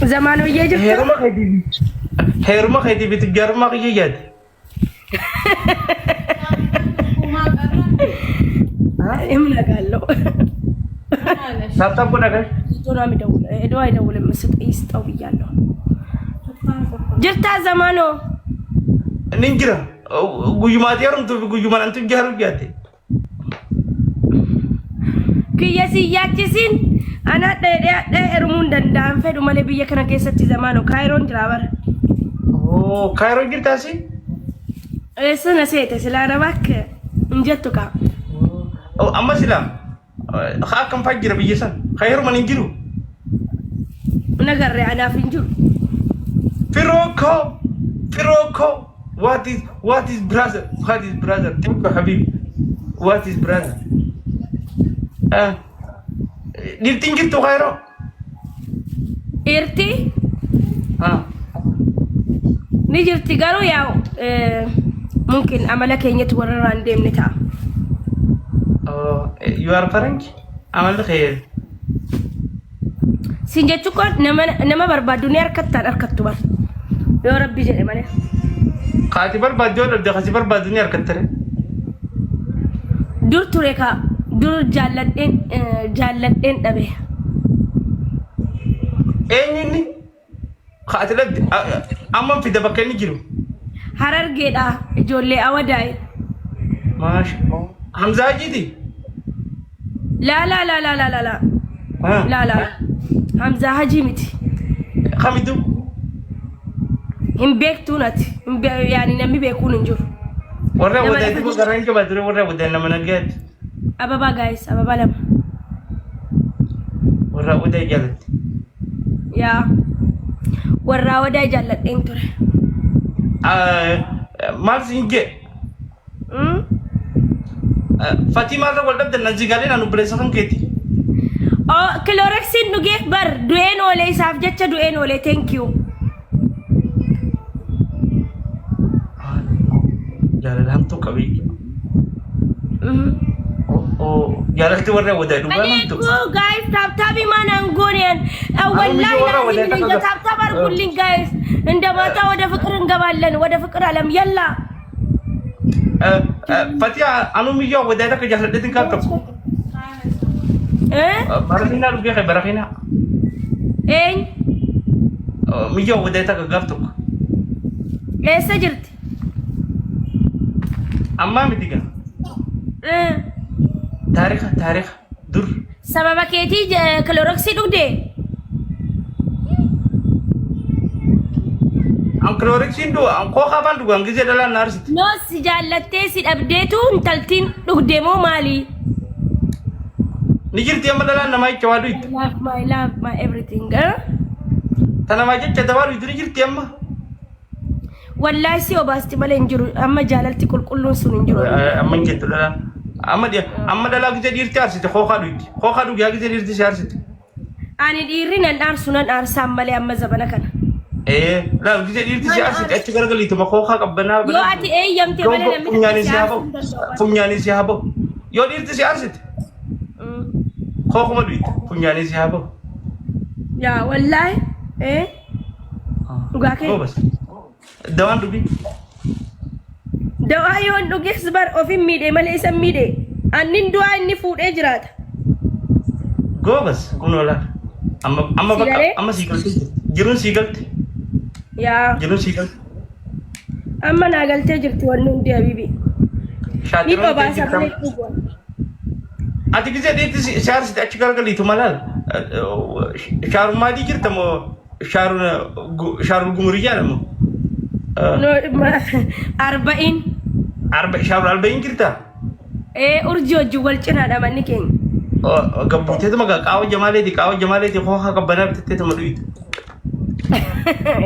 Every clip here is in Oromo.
Zamaanoyyee jirta? Heeruma keetiif heeruma keetiif tujjaarummaa kiyya yaade. Himna gaallo. Tap tap godha gai. ዶና የሚደውል ሄዶ አይደውልም። ስጥ ይስጠው ብያለሁ። Jirtaa Zamaanoo? Nin jira. Guyyumaati heerumtuuf guyyumaan an tujjaaru yaadde. Kiyya si yaachisiin ana dheedhee hadhee heerumuu hin danda'an fedhu malee biyya kana keessatti Zamaanoo Kaayiroon jira bara. Oh, Kaayiroo jirtaasi? Eessa na seete silaa nama akka hin jettu kaa. Oh, amma silaa haa akkam fa'aa jira biyya san? Haa heeruman hin jiru. Nagarree anaaf hin jiru. Firoo koo, firoo koo. What is brother? What is brother? Thank you, Habib. What is brother? Ah, dhiirtiin jirtu Kaayiroo? Dhiirti Ah, ni jirti garuu yaa'u mumkin amala keenyatti warra irraa hin deemne ta'a. Oh, you are French? Amalli kee. Siin jechuun koo nama nama barbaaddu ni harkattaan harkattu bar. Yoo rabbi jedhe malee. Kaati barbaaddu yoo dhabde kasi barbaaddu ni harkattare. Dur ture kaa dur jaalladheen jaalladheen dhabe. Eenyu inni? Kaati dhabde amma fida bakka inni jiru. Harargeedha ijoollee Awadaayi. Maasha. Hamzaa Hajiiti? Laa laa laa laa laa laa laa. Ah. Laa laa. Hamzaa Hajii miti. Kamitu? Hin beektuun ati. Hin yaani namni beekuun hin jiru. Warra Nama wadaatti lafa garaan jabaa ture warra wadaan nama nagayaati. Ababaa guys, ababaa lama. Warra wadaa jaalatti. Yaa. Warraa wadaa jaalladheen ture. Maal siin jee? Fatii maalirra wal dhabdan nan si galee naan obboleessa kan keeti. Oh, Cloroxiin dhugeef bar du'een oolee isaaf jecha du'een oolee thank you. Jaalala hamtuu qabeeyyi. Jaalalti warra wadaa dhugaa hamtuu. Aleeku guys tap tap ማን አንጎኔን ወላሂ warra ላዚም wadaa እንደ tap tap አድርጉልኝ guys። እንደ ማታ ወደ ፍቅር እንገባለን፣ ወደ ፍቅር አለም የላ Fatii anuu miyyoo wadaa takka jaaladheetiin kaaf tokko. እ Barakiinaa dhugee kee barakiinaa. ኤኝ Miyyoo wadaa takka gaaf tokko. eessa jirti? Ammaa miti gaa. እ Taarika taarika dur. Sababa keetii Cloroxii dhugdee? An Cloroxiin du'a an kookaa afaan dhugaan gisee dhalaan na arsiti. No si jaallattee si dhabdeetu intaltiin dhugde moo maali? Ni jirti amma dhalaan namaa jecha waa du'itti. Love my love my everything. Eh? Ta namaa jecha dawaa du'itti ni jirti amma. Wallaahi si obaasti malee hin jiru. Amma jaalalti qulqulluun sun hin jiru. Amma hin jettu dhalaan. Amma amma dhalaa gisee dhiirti arsite kookaa du'itti. Kookaa dhugaa gisee dhiirti si arsite. Ani dhiirri nan aarsu nan aarsaan malee amma zabana kana. Ee laal gisee dhiirti si arsite achi garagaliituma kookaa qabbanaa. Yoo ati eeyyamte malee namni Funyaanii si si haa aarsuu bahu. hin danda'u. Funyaanii si haa bahu. Yoo dhiirti si arsite kookuma du'itti funyaanii si haa bahu. Yaa wallaahi. Ee dhugaa kee. Goobas. Dawaan dhugi. Dawaa yoon dhuges bar ofin miidhe malee isa miidhe. Annin du'aa inni fuudhee jiraata. Goobas kun oolaa. Amma amma Si bakka galee? amma sii galte jirti. Jiruun sii galte. Yaa Jiruun sii galte. amma naa galtee jirti wanni hundi habibi. Ni Shaatiroon dhobaasa jirta. malee dhugu. Ati gisee dhiirti si aarsite achi garagaliitu malaal. Shaarummaadii jirta moo shaarul gumuriyyaadha moo? No, arba'iin. Arba shaarul alba'iin jirta? Ee urjii wajjin wal cinaadha manni keenya. Gabbuuteetuma qaawa jamaaleeti qaawa jamaaleeti hoohaa qabbanaa bitatteetuma dhuyita.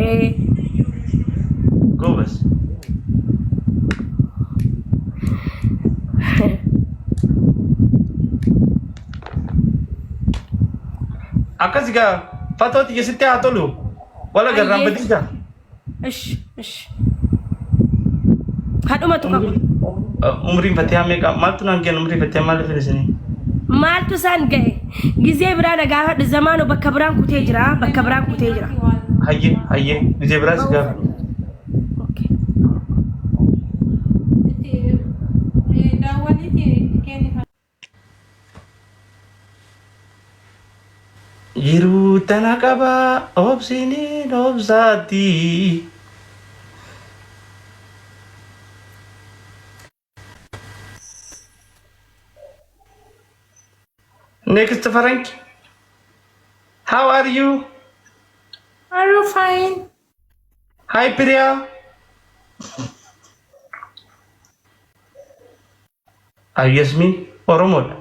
Ee. Goobas. Akkas egaa fatooti sitti haa tolu. Wala garraan Ayyee. badii gaa. Ish ish. Hadhumatu qaba. Umriin Fatihaa meeqa? Maaltu naan kennu umrii Fatihaa maaliif isinii? Maaltu isaan gahe? Gizee biraa na gaafadhu zamaanoo bakka biraan kutee jira bakka biraan kutee jira. Hayyee hayyee gizee biraa si gaafadhu. Okay. Jiruu tana qabaa obsiniin obsaati. Next Frank. How are you? Are you fine? Hi Priya. Yasmin Oromoodha.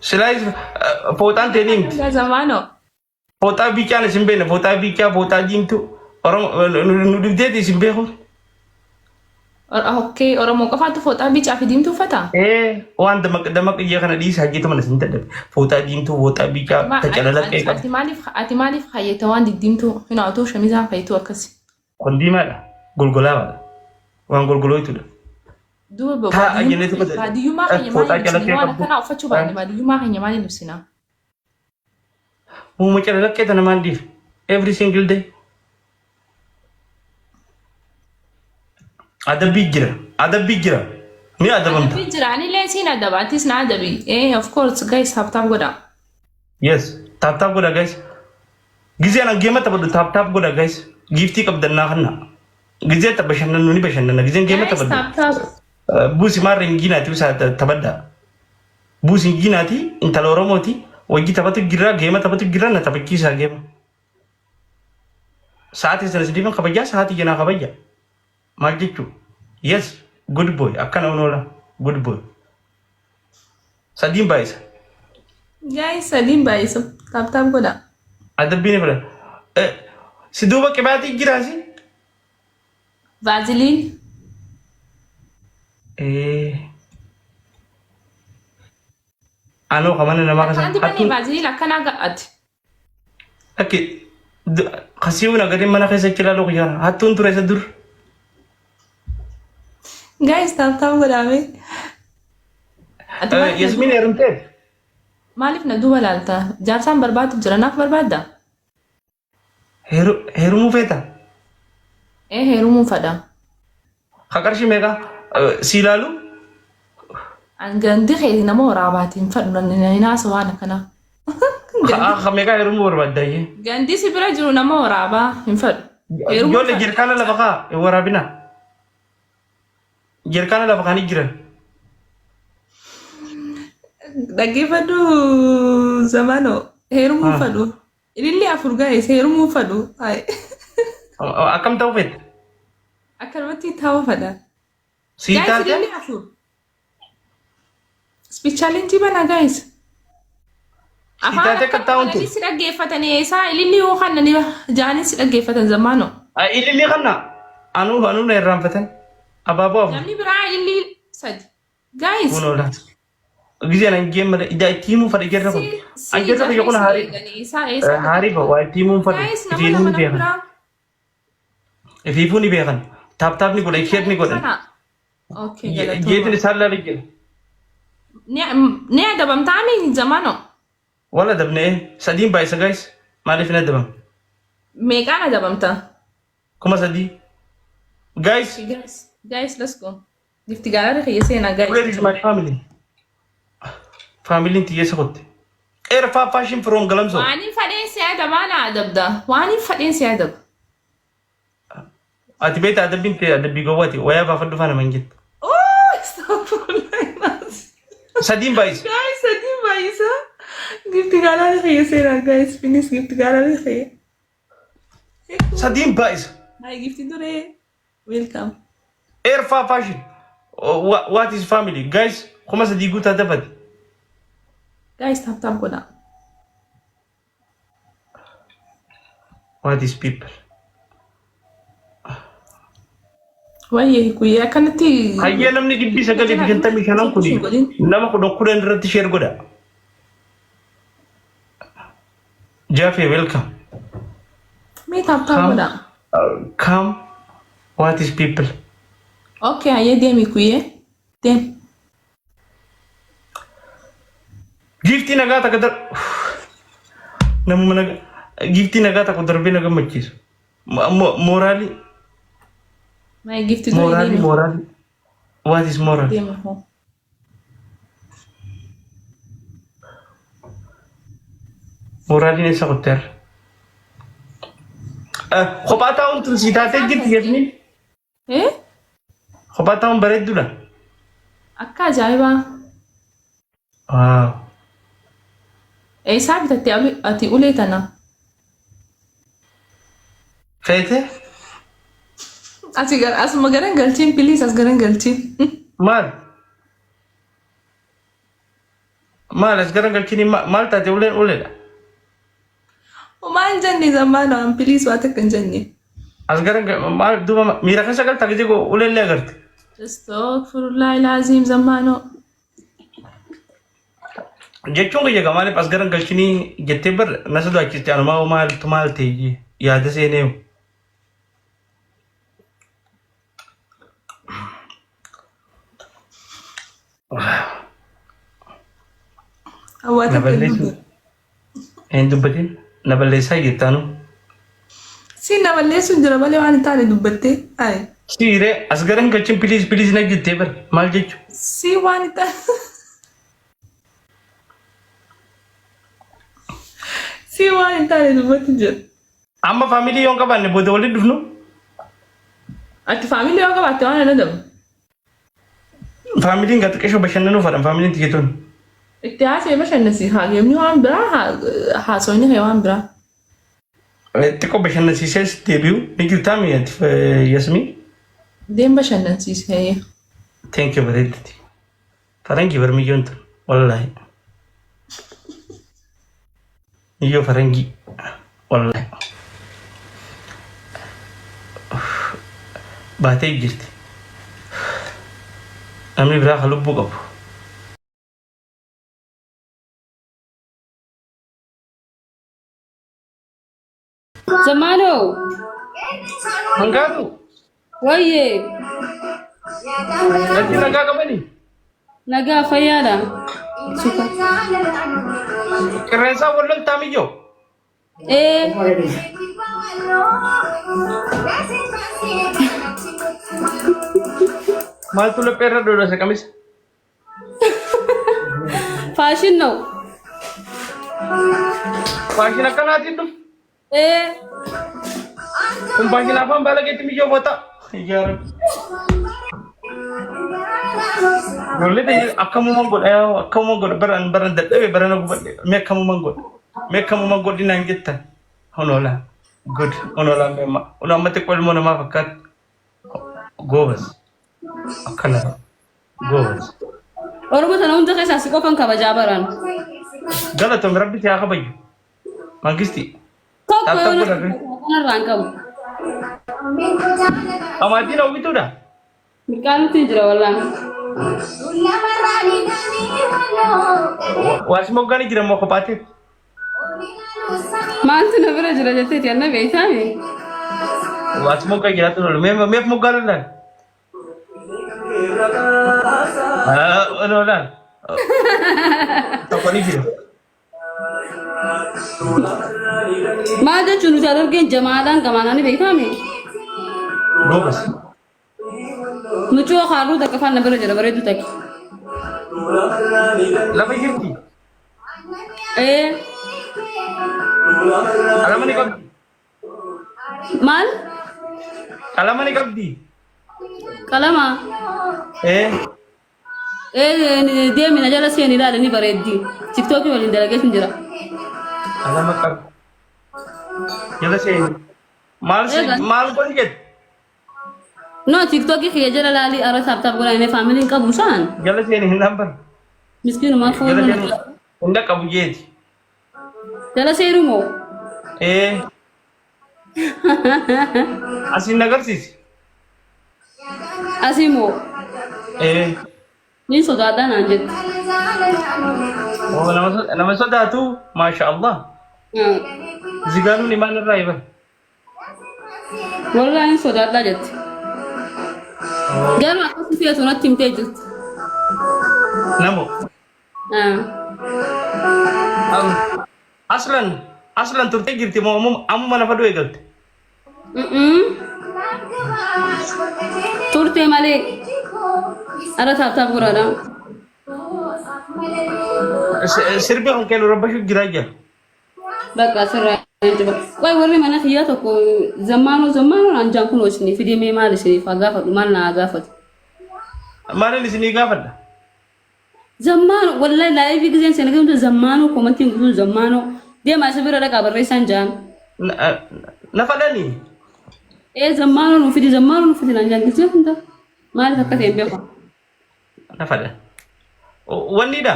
Silaayis fooxaan ta'e miti. Zamaano. Fooxaa biicaan isin beekna. Fooxaa biicaa, fooxaa diimtuu. Oromoo nu dhibdeeti isin beeku. Okay, Oromoo qofaatu fooxaa bicaa fi diimtuu uffata? Ee waan damaq damaq iyya kana dhiisa hajjeetu mana isin dadhabe. Fooxaa diimtuu, fooxaa biicaa, tacalalaqee qabu. Ati maaliif hayyata waan diddiimtuu hin hawwatu shamizaan fayituu akkasi. Kun diimaadha. Golgolaawaadha. Waan golgolooytuudha. Duuba Taa ajjeneetu baadiyyummaa keenya fooxaa maaliin calaqqee ibsina? Waan qabdu. akkanaa uffachuu baanne baadiyyummaa keenya maaliin ibsina? Uuma calalaqqee tana maan dhiif? Every single day. Adabbii jira. Adabbii jira. Ni adabamta. Adabbii jira. Anillee siin adaba. Atis na adabi. Eh, of course guys tap tap godha. Yes. Tap tap godha guys. Gizee anan geema taphadhu tap tap godha guys. Giiftii qabdan naa kanna. Gizee bashannannu ni bashannana. Gizeen geema Guys taphadhu. tap tap. Buusi maarra hin giinaati usaa taphadha. Buusi hin giinaati intala Oromooti. Wajji taphatu jirra geema taphatu jirra na taphachiisaa geema. Sa'aatii sana sidiifan kabajaa sa'aatii janaa kabaja. Maal jechuu? Yes, good boy. Akkana onoola. Good boy. Sadiin baay'isa. Guys sadiin baay'isa. Tap tap godha. Adabbii ni fudhata. Si duuba qibaatii jiraasi? Vaaziliin. Anoo ka mana namaa Akkanatti keessa banii hattuun vaaziliin akkanaa ga'ati. akki kasiiwwan agareen mana keessa achi ilaaluu kiyyaana hattuun ture isa dur. Guys tap tap godhaame. Ati maaliif na Yasmiin duuba heerumteef maaliif na duuba laalta? Jaarsaan barbaadu jira naaf barbaadda? Heerumuu feeta? Ee heerumuu fadha. Ka qarshii meeqa si ilaalu? An gandi kee nama waraabaatiin hin fadhu nan hinaasa waan akkanaa. Ka meeqa heerumuu barbaadda iyyee? Gandi si bira jiru nama waraabaa hin fadhu. Heerumuu Ijoollee fadha. jirkaana lafa kaa hin waraabina. Jirkaana lafa kaanii jiran. Dhaggeeffadhu zamanoo heerumuu fadhu. Ililli afur guys heerumuu fadhu. Akkam ta'uu fedha? Akkanumatti ta'uu fadha. Sii Guys taate? ililli afur. Speech challenge bana guys. Sii Afaan taate akka akkana taa'uun bananii ture? si dhaggeeffatanii eessaa ililli yoo kannani jaanii si dhaggeeffatan zamaanoo. Ililli kana anuu anuu na irraanfatan. Abaaboo afur. Namni biraa ililli sadi. Guys. Kun oola. Gizeen an jeen malee ija itti himuu fadhe jarra kun. Si An jarra jarri kiyya kun si haarii eeganii isaa eessa haarii ba waa itti himuun fadhe. Guys nama Ifiifuu lama ni nama beekan. biraa. Ifiifuu ni beekan. Taap taap ni godhan sheer ni godhan. Kana. Okay Jeetiin galatooma. isaan laala jira. Ni adabamtaami zamaanoo. Wal adabnee sadiin baay'isa guys. Maaliif hin adabamne? Meeqaan adabamta? 3000. Guys, Guys, guys, let's go. Gifti gaalaa kiyya seenaa where guys. is my family? Faamiliin xiyyeessa kotte. Qeerfaa fashion from Galamsoo. Waan hin fadheen si adabaa na adabda. Waan hin fadheen si adaba. Ati beektaa adabbiin ta'e adabbii gowwaati. Wayaa baafadhu faana man jettu. Oh, astaghfirullah. Sadiin baay'isa. Guys, sadiin baay'isa. Gifti gaalaa kiyya seenaa guys. Finish gifti gaalaa kiyya. Sadiin baay'isa. Hi, gifti duree. Welcome. Eerfaa fashion. What is family? Guys, 3000 guutaa dafate. Guys, tap tap godha. What is people? Wayyee guyyaa akkanatti. Hayyee namni 955 kun nama kudha kudhan irratti share godha. Jaffe welcome. Mee tap tap Come. godha. Come. What is people? Okay, hayyee deemi guyyee. Deem. Giiftii nagaa takka dar namuma nagaa giiftii nagaa takka darbee na gammachiisu. Mooraalii My gift is mooraalii mooraalii. What is moral? Deema hoo. Mooraaliin eessa kutteerra? Kophaa taa'uun tun sii taatee jirti Yasmiin? Eh? Kophaa taa'uun bareedduudha. Akka ajaa'ibaa. Waaw. Eessaa bitatte ati ulee tana? Feete? Ati gara asuma garan galchiin please as garan galchiin. Maal? Maal as gara galchini maal taate uleen uleedha. Homaa hin jenne zammaana waan please waa takka hin jenne. As gara maal duuba miira keessa galta gisee uleellee agarte. Astaghfirullah ilaaziim zammaanoo. Jechuun kiyya gaa maaliif as gara galchinii jettee bar na sodaachiste anumaa hoo maaltu maal ta'e yaada seenee. Hawaa Na takka hin balleessu dubbatu. hin dubbatin na balleessaa jettaanu. Si na balleessuun jira malee waan hin taane dubbattee. Ayi. Siiree as gara hin galchin piliis piliis na jettee bar maal jechu. Si waan hin taane. Si waan hin taane dubbatti jira. Amma faamilii yoo hin qabaanne booda walitti dhufnu. Ati faamilii yoo qabaatte waan hin adabu. Faamiliin gaa xiqqeeshoo bashannanuu fadhan faamiliin tiyya tun. Itti haasa'e bashannansi haa geemni waan biraa haasofni kee waan biraa. Xiqqoo bashannansiisees deebi'u ni jirtaa mi ati Yasmii? Deem bashannansiisee. Thank you bareeddati. Faranjii bar miyyoon tun wallaahi. Miyyoo faranjii wallaahi. Baatee jirti. Namni biraa kan lubbuu qabu. Zamaanoo Hangaatu wayyee latti nagaa qabanii nagaa fayyaadha. Suka. qirreensaa wal loltaa miyyoo. Ee Maaltu laphee irra dhodhose qamisa? Faashin ነው. Faashin akkanaatiin dhufu. Ee Kun faashin afaan baalageetti miyyoo bota. Yaa Rabbi. Ijoollee ta'e akkamumaan godha yaa akkamumaan godha baran baran dadhabe barana gubadhe mee akkamumaan godha mee akkamumaan godhi naan jettan honoolaa good honoolaa mee amma honoo amma xiqqoo ilmoo namaa fakkaatti goobas akkana Goobas. Oromoo tana hunda keessaa si qofan kabajaa baraan. Galatoom rabbi si haa kabaju. Mangisti. Tokko Taaptaap yoo godha fi. kanarraa hin qabu. Amaatiin hawwituudha. Mirqaanutti hin jira wallaan. Waasi moggaani jira moo kophaatee? Maaltu na bira jira jetteeti anna beektaami. Waasi moggaa jiraatu lolu. Meef moggaa lollaan? Lollaan. Tokko ni jira. Maal jechuun nuti argeen jamaadhaan gamaanaan ni beektaami. Goobas. Mucoo haaruu takka faana bira jira bareedu takka. Lafa jirti. Ee Qalama ni qabdi. Maal? Qalama ni qabdi. Qalama? Ee. Ee deemi na jala seeni ilaali ni bareeddi. Tiktookii waliin dalagee sun jira. Qalama qabdi. Jala seeni. Maal si Eegaa. maal godhi jette? No tiktookii kiyya jala laali ara taap taap godhaa inni faamiliin qabu isaan. Jala seeni hin dhamban. Miskiinumaa Jala foon seeni hin dhaqqabu jeeti. Jala seeruu moo? Ee. Asiin agarsiisi. Asii moo? Ee. Niin sodaadhaa naan jette. Oo, nama sodaatu maasha Allah. Zigaanuun imaan irraa iban. Wallaahi hin sodaadhaa jette. Garuu akkasii feetu natti himtee jirti. Namo. Aslan aslan turtee jirti moo ammuma ammuma lafa du'e galte? Turtee malee ara taap taap godhaadha. Sirbi kan keelu rabbashuu jiraa jira. Bakka asirraa hin cufa. Qoy warri mana kiyyaa tokko zammaanoo zammaanoo naan jaan kunoo isinii fidee mee maal isiniif haa gaafadhu maal naa haa gaafatu. Maalin isinii gaafadha? Zammaanoo wallahi laayivii gizeen seena gamta zammaanoo komantiin guutuun zammaanoo deemaa isa bira dhaqaa barreessaan jaan. Na fadhanii? Ee zammaanoo nuu fidi zammaanoo nuu fidi naan jaan gizee hunda maaliif akka ta'e hin beeku. Na fadhan. Wanniidha.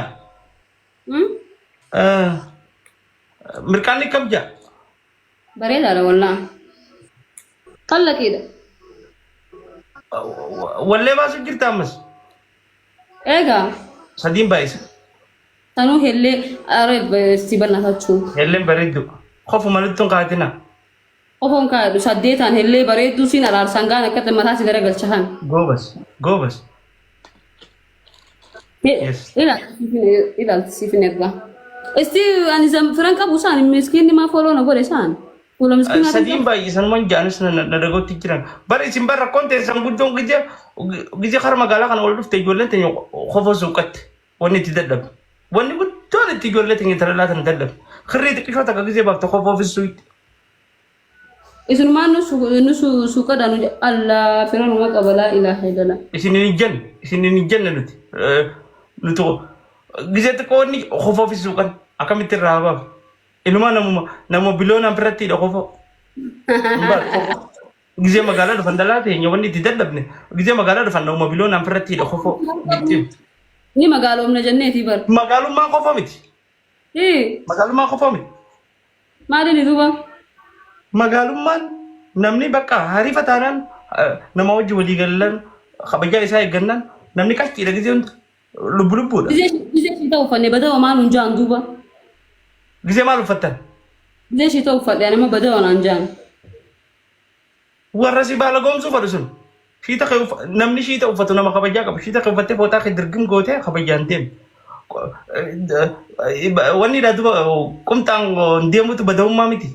Mirqaanni kam jaa? Bareedaadha wallaa. Kallaqiidha. Wallee baasuu jirta ammas? Eegaa. Sadiin baay'isa. Sanuu hellee aree si bal'aatachuu. Helleen bareeddu. Kofuma nutti hin kaatina. Qofoon kaayadhu saddeetaan hellee bareedduu siin araarsaan gaan akka mataa si garagalcha kan. Goobas. Goobas. Yes. Ilaalti siif hin ergaa. Isti ani firan qabu isaan miskiinni maa fooloo na godhe isaan. Fuula miskiinaa Sadiin baay'isan man jaanis na dhagootti jiran. Bara isin bara rakkoon teessan guddoon gizee gizee kara magaalaa kana ol dhufte ijoolleen teenya kofoo suuqatte wanni itti dadhabe. Wanni guddoon itti ijoollee teenya talalaa tana dadhabe. Kirrii xiqqishoo takka gizee baafte kofoo fissuutti. Isinumaan nu suuqadha nu Allah firanuma qaba laa ilaaha illallah. Isin hin ijjanne isin hin ijjanne nuti. Nuti gizee xiqqoo wanni kofoo fissuuqan akkamitti irraa haa baafu. Inumaa namuma nama biloonaan biratti hidha kofoo. Gizee magaalaa dhufan dhalaa teenya wanni itti dadhabne gizee magaalaa dhufan namuma biloonaan biratti hidha kofoo. Ni magaaloomna jenneeti bar. Magaalummaan kofoo miti. Hii Magaalummaan kofoo miti. maaliin duuba? Magaalummaan namni bakka hariifa taanaan nama wajji walii galan kabajaa isaa eeggannaan namni qashtiidha gizee hunda lubbu lubbuudha. Gizee ishii ta'u uffanne badawa maal hun jaan duuba? Gizee maal uffattan? Gizee ishii ta'u uffadhe ani amma badawa naan jaan. Warra si baala goomsuu fadhu sun. Shiita kee namni shiita uffatu nama kabajaa qabu. Shiita kee uffattee fooxaa kee dirgim gootee kabajaan deemu. Wanni dha duba qumxaan deemutu badawummaa miti.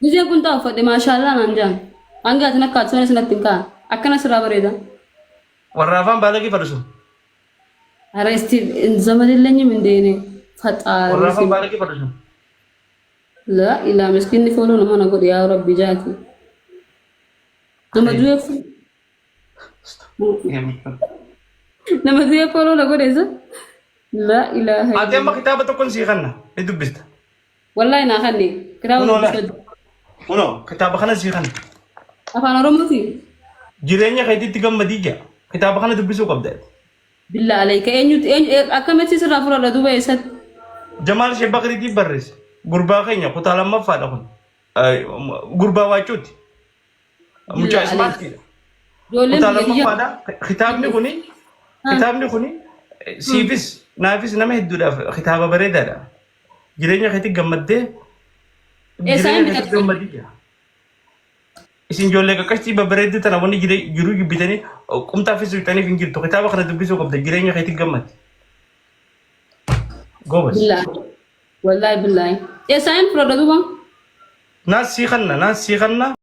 Gizee qunxaa uffadhe maashaallaa naan jaan. Hanga ati nakka ati sanatti hin kaan. Akkana sirraa bareeda. Warra afaan baalagee fadhu sun. Ara isti zaman illeenyim hin Warra faxaari. afaan baalagee fadhu sun. La ilaa miskinni fooloo nama na godhe yaa rabbi jaati. Nama du'ee nama du'ee fooloo na godhe isa. La ilaaha Ati amma kitaaba tokkon sii kanna ni dubbista. Wallahi naa kanne kitaaba Kunoo laa. dubbisuu Kunoo kitaaba kana sii kanna. Afaan Oromooti. Jireenya keetiitti gammadii jira. Kitaaba kana dubbisuu qabda. Billaa alayka eenyuti eenyu akkamitti sirraa fudhadha duuba eessatti? Jamaal Sheekh Bakriitii barreesse. Gurbaa keenya kutaa lammaffaadha kun. Gurbaa waacuuti. Mucaa ismaartiidha. Ijoolleen Kutaa biyya kiyya lammaffaadha. Kitaabni kuni kitaabni kuni siifis naafis nama hedduudhaaf kitaaba bareedaadha. Jireenya keetti gammaddee Eessaan jireenya keetti bitadha? gammadii jira. Isin ijoollee qaqqashtii babbareedduu tana wanni jiruu jibbitanii qumxaa fi suuxaniif hin jirtu. Kitaaba kana dubbisuu qabda jireenya keetti gammadi. Goobas. Billaahi. Wallaahi billaahi. Eessaan fudhadha duuba? Naas sii kanna naas sii kanna.